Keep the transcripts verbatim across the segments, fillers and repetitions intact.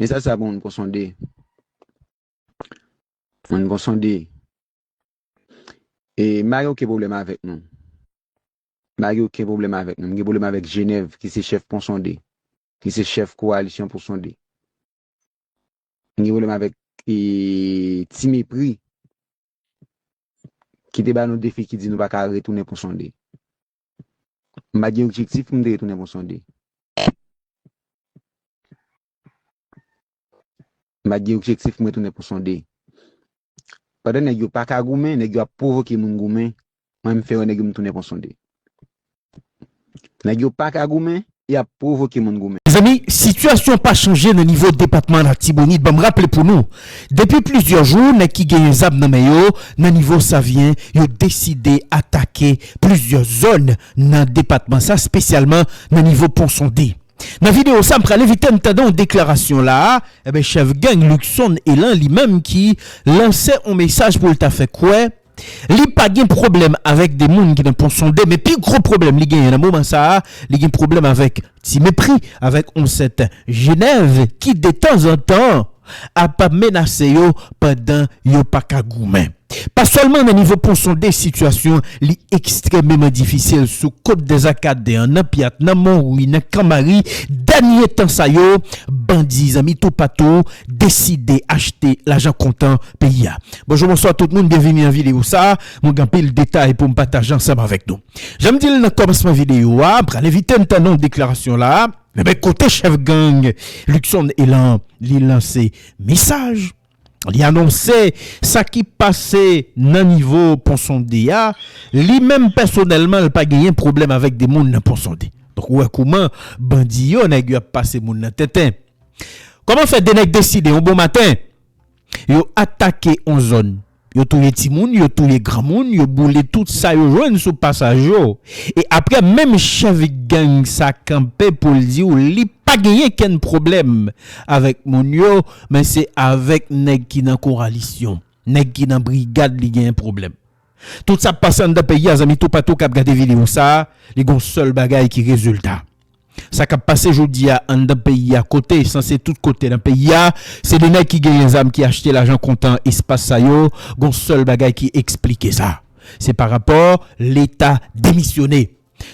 Mesaj sa pou moun Pon Sonde. Moun Pon Sonde. E m pa gen okenn pwoblèm avèk nou. M pa gen okenn pwoblèm avèk nou. M gen pwoblèm avèk Jenèv, ki se chèf Pon Sonde, ki se chèf kowalisyon Pon Sonde. M gen pwoblèm avèk e, Ti Mepri, ki te ba nou defi, ki di nou pa ka retounen Pon Sonde. M pa t gen objektif pou m te retounen Pon Sonde. M pa t gen objektif pou m retounen Pon Sonde. Pandan nèg yo pa ka goumen, nèg yo ap pwovoke moun goumen, mwen m fè wè nèg yo m tounen Pon Sonde. Nèg yo pa ka goumen, y ap pwovoke moun goumen. Mezanmi, sitiyasyon pa chanje nan nivo depatman Latibonit. Ban m raple pou nou, depi plizyè jou, nèg ki genyen zam nan men yo nan nivo Savyen, yo deside atake plizyè zòn nan depatman sa, espesyalman nan nivo Pon Sonde. Nan videyo sa, m pral envite n tande yon deklarasyon la a, enben, chèf gang Luckson Elan li menm ki lanse yon mesaj pou l ta fè kwè li pa gen pwoblèm avèk de moun ki nan Pon Sonde, men pi gwo pwoblèm li genyen nan moman sa a, li gen pwoblèm avèk Ti Mepri, avèk yon sèten Jenèv ki detanzantan ap menase yo pandan yo pa ka goumen. Pa sèlman nan nivo Pon Sonde sitiyasyon li ekstrèmeman difisil sou Côte des Acadiens, nan Pyat, nan Monwi, nan Kanmari, dènye tan sa yo, bandi, zanmi toupatou, deside achte lajan kontan peyi a. Bonjou, bonswa tout moun, byenvini nan videyo sa. Mwen gen anpil detay pou m pataje ansanm avèk nou. Jan m di l nan kòmansman videyo a, m pral envite n tande yon deklarasyon la. Enben, kote chèf gang Luckson Elan, li lanse mesaj. Li anonse sa ki pase nan nivo Pon Sonde a. Li menm pèsonèlman, li pa genyen pwoblèm avèk de moun nan Pon Sonde. Donk, ou wè kouman bandi yo, nèg yo ap pase moun nan tenten. Kòman fè de nèg deside yon bon maten, yo atake yon zòn, yo touye timoun, yo touye granmoun, yo boule tout sa yo jwenn sou pasaj yo. E apre, menm chèf gang sa kanpe pou l di w li pa genyen kenn pwoblèm avèk moun yo, men se avèk nèg ki nan kowalisyon, nèg ki nan brigad li genyen pwoblèm. Tout sa k pase anndan peyi a, zanmi toupatou k ap gade videyo sa a, li gon sèl bagay ki rezilta. Sa k ap pase jodi a anndan peyi a, kote, sanse tout kote nan peyi a, se de nèg ki genyen zam ki achte lajan kontan espas sa yo, gon sèl bagay ki eksplike sa. Se pa rapò Leta demisyone.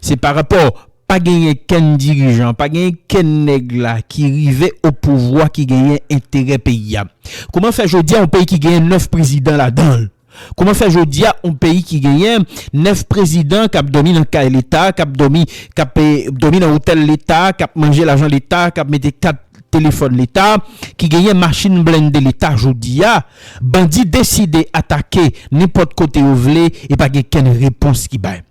Se pa rapò pa genyen kenn dirijan, pa genyen kenn nèg la ki rive o pouvwa ki genyen enterè peyi a. Kòman fè jodi a yon peyi ki genyen nèf prezidan ladan l? Kòman fè jodi a yon peyi ki genyen nèf prezidan k ap dòmi nan kay Leta, k ap dòmi, k ap, eh, dòmi nan otèl Leta, k ap manje lajan Leta, k ap mete kat telefòn Leta, ki genyen machin blende Leta jodi a, bandi deside atake nenpòt kote yo vle e pa gen kenn repons ki bay.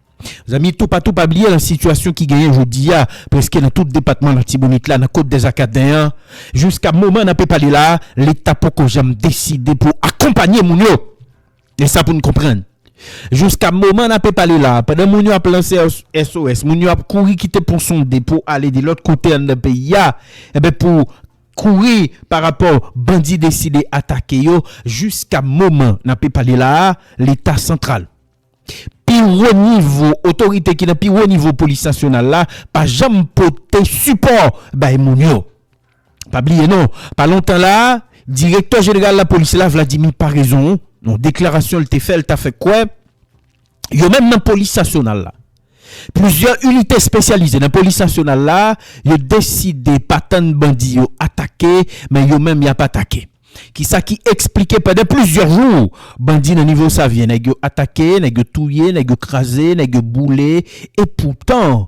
Zanmi toupatou, pa bliye nan sitiyasyon ki genyen jodi a, prèske nan tout depatman Latibonit la, nan Côte des Acadiens an, jiska moman n ape pale la a, Leta poko janm deside pou akonpanye moun yo. E sa pou n konprann. Jiska moman n ape pale la a, pandan moun yo ap lanse S O S, moun yo ap kouri kite Pon Sonde pou ale de lòt kote anndan peyi a, enben pou kouri pa rapò bandi deside atake yo, jiska moman n ape pale la a, Leta santral, pi wo nivo, otorite ki nan pi wo nivo polis nasyonal la, pa janm pote sipò bay moun yo. Pa bliye non, pa lontan la a, direktè jeneral lapolis la, Vladimir Paraison, nan deklarasyon l te fè, l ta fè kwè, yo menm nan polis nasyonal la, plizyè inite espesyalize nan polis nasyonal la, yo deside pa tann bandi yo atake, men yo menm y ap atake. Kisa ki eksplike pandan plizyè jou, bandi nan nivo Savyen, nèg yo atake, nèg yo touye, nèg yo kraze, nèg yo boule, e poutan,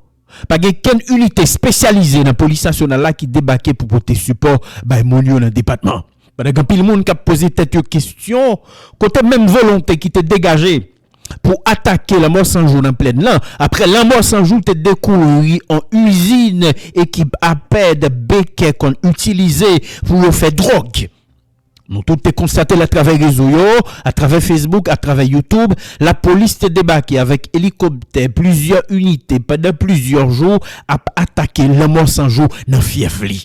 pa gen kenn inite espesyalize nan polis nasyonal la ki debake pou pote sipò bay moun yo nan depatman. Pandan gen anpil moun k ap poze tèt yo kesyon, kote menm volonte ki te degaje pou atake Lanmò San Jou nan Plèn lan, apre Lanmò San Jou te dekouvri yon izin ekip APED Becker konn itilize pou yo fè dwòg. Nou tout te konstate l atravè rezo yo, atravè Facebook, atravè YouTube, lapolis te debake avèk elikoptè, plizyè inite pandan plizyè jou ap atake Lanmò San Jou nan fyèf li.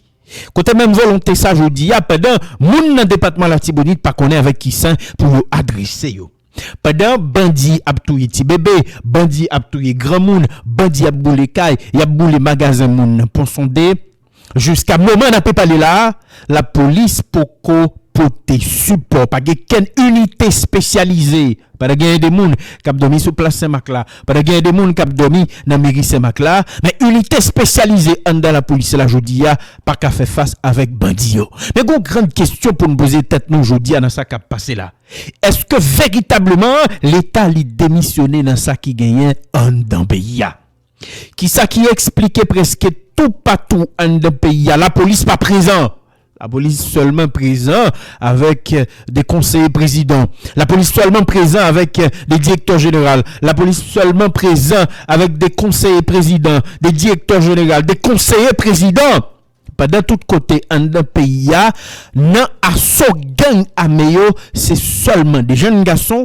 Kote menm volonte sa jodi a, pandan moun nan depatman Latibonit pa konnen avèk ki sen pou yo adrese yo. Pandan bandi ap touye ti bebe, bandi ap touye granmoun, bandi ap boule kay, y ap boule magazen moun nan Pon Sonde, jiska moman n ape pale la a, Lapolis poko pote sipò, pa gen kenn inite espesyalize. Pandan genyen de moun k ap dòmi sou plas Senmak la, pandan genyen de moun k ap dòmi nan meri Senmak la, men inite espesyalize anndan lapolis la jodi a pa ka fè fas avèk bandi yo. Men gon gran kesyon pou n poze tèt nou jodi a nan sa k ap pase la. Èske veritableman Leta li demisyone nan sa ki genyen anndan peyi a? Kisa ki eksplike prèske toupatou anndan peyi a, lapolis pa prezan? Lapolis sèlman prezan avèk, euh, de konseye prezidan. Lapolis sèlman prezan avèk, euh, de direktè jeneral. Lapolis sèlman prezan avèk de konseye prezidan, de direktè jeneral, de konseye prezidan. Pandan tout kote anndan peyi a, nan aso gang ame yo, se sèlman de jèn gason,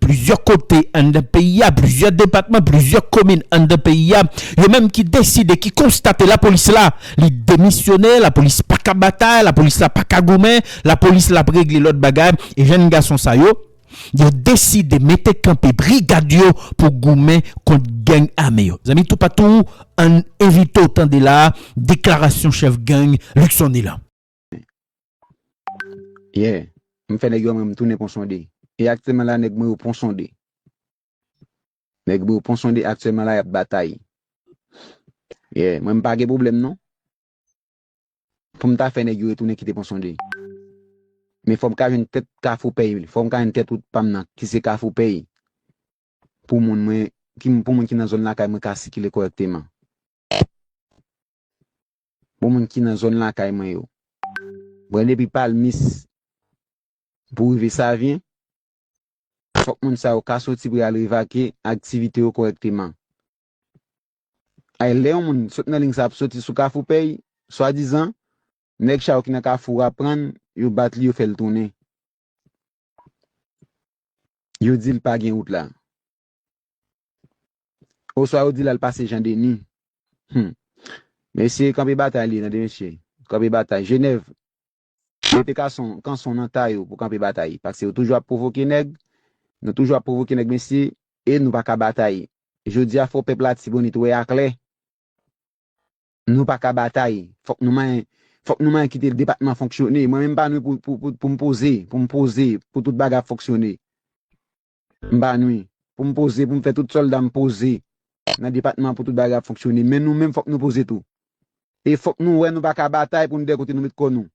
plizyè kote anndan peyi a, plizyè depatman, plizyè komin anndan peyi a, yo menm ki deside, ki konstate lapolis la, li demisyone, lapolis pa ka batay, lapolis la pa ka goumen, lapolis la ap regle lòt bagay, e jèn gason sa yo, yo deside mete kanpe brigad yo pou goumen kont gang ame yo. Zanmi, toupatou, ann envite w tande la, deklarasyon chèf gang Luckson Nelan. Yeah. M fè nèg yo mwen m tounen Pon Sonde. E aktyèlman la nèg mwen yo Pon Sonde. Nèg mwen yo Pon Sonde aktyèlman la y ap batay. Yeah, mwen m pa gen pwoblèm non. Pou m ta fè nèg yo retounen kite Pon Sonde. Men fò m ka jwenn tèt Kafou Pèy, fò m ka jwenn tèt wout pa m nan ki se Kafou Pèy. Pou moun mwen, ki, pou moun ki nan zòn lakay mwen ka sikile kòrèkteman. Pou moun ki nan zòn lakay mwen yo. Pran depi Palmis pou rive Savyen, fòk moun sa yo ka soti pou y al revake aktivite yo kòrèkteman. Ay, lè yon moun sot nan liy sa ap soti sou Kafou Pèy, swadizan, nèg sa yo ki nan Kafou a pran l, yo bat li, yo fè l tounen. Yo di l pa gen wout la. Oswa yo di l al pase Jan Deni. Hum. Mesye, kanpe batay li ye, tande mesye. Kanpe batay. Jenèv, mete kason, kanson nan ta yo pou kanpe batay. Paske yo toujou ap pwovoke nèg, nou toujou ap pwovoke nèg, mesye, e nou pa ka batay. Jodi a, fò pèp Latibonit wè aklè. Nou pa ka batay. Fòk nou manyen, fòk nou manyen kite depatman fonksyone. Mwen menm m pa nwi pou, pou, pou, pou m poze, pou m poze, pou tout bagay ap fonksyone. M pa nwi. Pou m poze, pou m fè tout sòlda m poze nan depatman pou tout bagay ap fonksyone. Men nou menm fòk nou poze tou. E fòk nou wè nou pa ka batay pou n de kote nou met kò nou.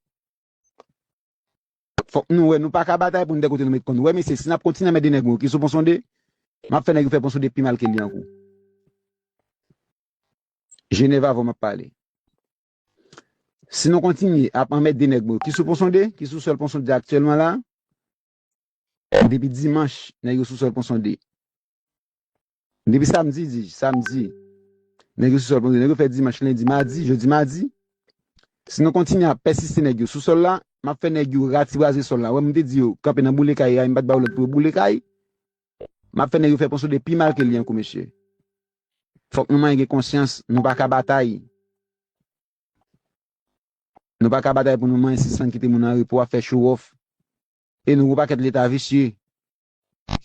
Fòk nou wè nou pa ka batay pou n de kote nou met kò nou. Wè mesye, si n ap kontinye anmède nèg mwen yo ki sou Pon Sonde, m ap fè nèg yo fè Pon Sonde pi mal ke li ankò. Jenèv avè w m ap pale. Si nou kontinye ap anmède nèg mwen yo ki sou Pon Sonde, ki sou sòl Pon Sonde aktyèlman la, depi dimanch, nèg yo sou sòl Pon Sonde. Depi samdi, di, samdi, nèg yo sou sòl Pon Sonde, nèg yo fè dimanch, lendi, madi, jodi, madi. Si nou kontinye ap pèsiste nèg yo sou sòl la, m ap fè nèg yo ratibraze sòl la. Wè, m te di yo, kanpe nan boule kay, m pa t ba yo lòd pou yo boule kay. M ap fè nèg yo fè Pon Sonde pi mal ke li ankò, mesye. Fòk nou manyen gen konsyans, nou pa ka batay. Nou pa ka batay pou nou manyen sispann kite moun an repo ap fè show off. E nou gon pakèt leta visye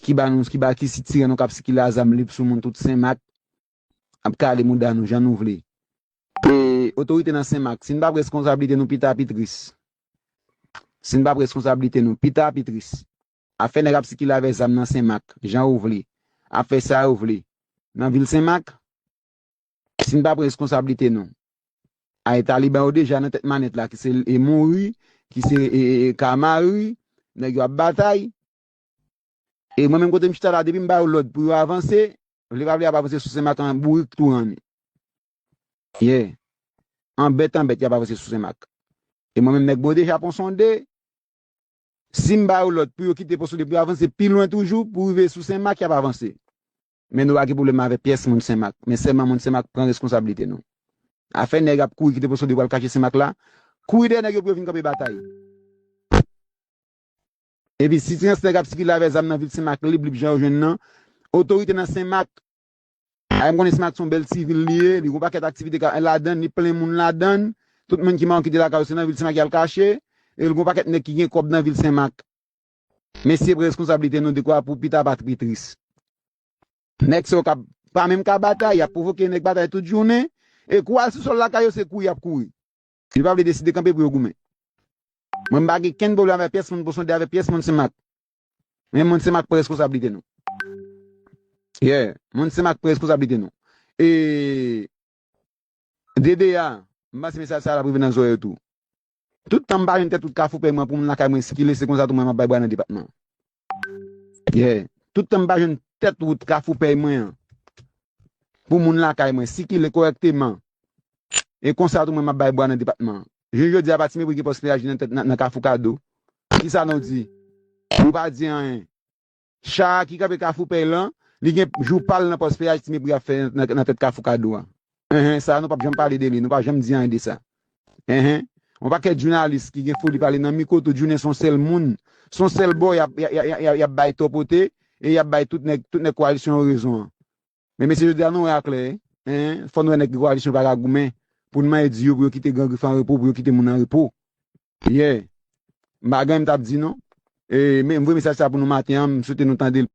ki ba nou, ki ba, ki sitiren nou k ap sikile a zam lib sou moun tout Senmak, ap kale mouda nou jan nou vle. E otorite nan Senmak, si n pa pran reskonsablite nou pita pi tris. Si n pa pran reskonsablite nou pita pi tris. Afè nèg ap sikile avè zam nan Senmak, jan yo vle, ap fè sa yo vle nan vil Senmak, si n pa pran reskonsablite nou. Ay, taliban yo deja nan tèt manèt la, ki se e mouri, ki se e, e, e ka mari, nèg yo ap batay. E mwen menm kote m chita la, depi m ba yo lòd pou yo avanse, vle pa vle y ap avanse sou Senmak an bourik tou ranni. Yeah. An bèt an bèt y ap avanse sou Senmak. E mwen menm nèg mwen yo deja Pon Sonde, si m ba yo lòd pou yo kite Pon Sonde pou yo avanse pi lwen toujou, pou rive sou Senmak y ap avanse. Men nou pa gen pwoblèm avè pyès moun Senmak. Men sèlman moun Senmak pran reskonsablite nou. Afè nèg ap kouri kite Pon Sonde pou al kache Senmak la, kouri dèyè nèg yo pou yo vin kanpe batay. Epi si ti rans nèg ap sikile avè zam nan vil Senmak lib lib jan yo jwenn nan, otorite nan Senmak, ay m konnen Senmak se yon bèl ti vil li ye, li gon pakèt aktivite ka ladann, li plen moun ladann, tout moun ki mawon kite lakay yo se nan vil Senmak y al kache, e li gon pakèt nèg ki gen kòb nan vil Senmak. Mesye, pran reskonsablite nou dekwa pou pita pa t pi tris. Nèg sa yo k ap pa menm ka batay, y ap pwovoke nèg batay tout jounen, e kou al sou sòl lakay yo se kouri y ap kouri. Yo pa vle deside kanpe pou yo goumen. Mwen m pa gen kenn pwoblèm avèk pyès moun pou sonde avèk pyès moun Senmak. Men moun Senmak pran responsablite nou. Yeah, moun Senmak pran responsablite nou. E D D A, m panse mesaj sa l ap rive nan zòrèy yo tou. Tout tan m pa jwenn tèt wout Kafou Pèy mwen pou moun lakay mwen sikile, se konsa tou mwen m ap bay bwa nan depatman. Yeah. Tout tan m pa jwenn tèt wout Kafou Pèy mwen an pou moun lakay mwen sikile kòrèkteman. E konsa tou mwen m ap bay bwa nan depatman an. Jounen jodi a pa ti mepri gen pòs peyaj nan tèt nan, nan Kafou Kado. Kisa nou di? Nou pa di anyen. Cha ki kanpe Kafou Pèy lan, li gen jou pa l nan pòs peyaj ti mepri ap fè nan, nan tèt Kafou Kado a. Enhen, sa nou p ap janm pale de li, nou pa janm di anyen de sa. Enhen. Yon pakèt jounalis ki gen foli pale nan mikwo tout jounen se yon sèl moun, se yon sèl bò y ap, y ap, y ap, y ap, y ap bay tòpote e y ap bay tout nèg, tout nèg koalisyon yo rezon an. Men mesye jodi a nou wè aklè, en, fò n wè nèg koalisyon pa ka goumen pou n mande di yo pou yo kite Gran Grif an repo, pou yo kite moun an repo. Yeah. M pa gen m t ap di non. E, men m voye mesaj sa pou nou maten an, m swete nou tande l.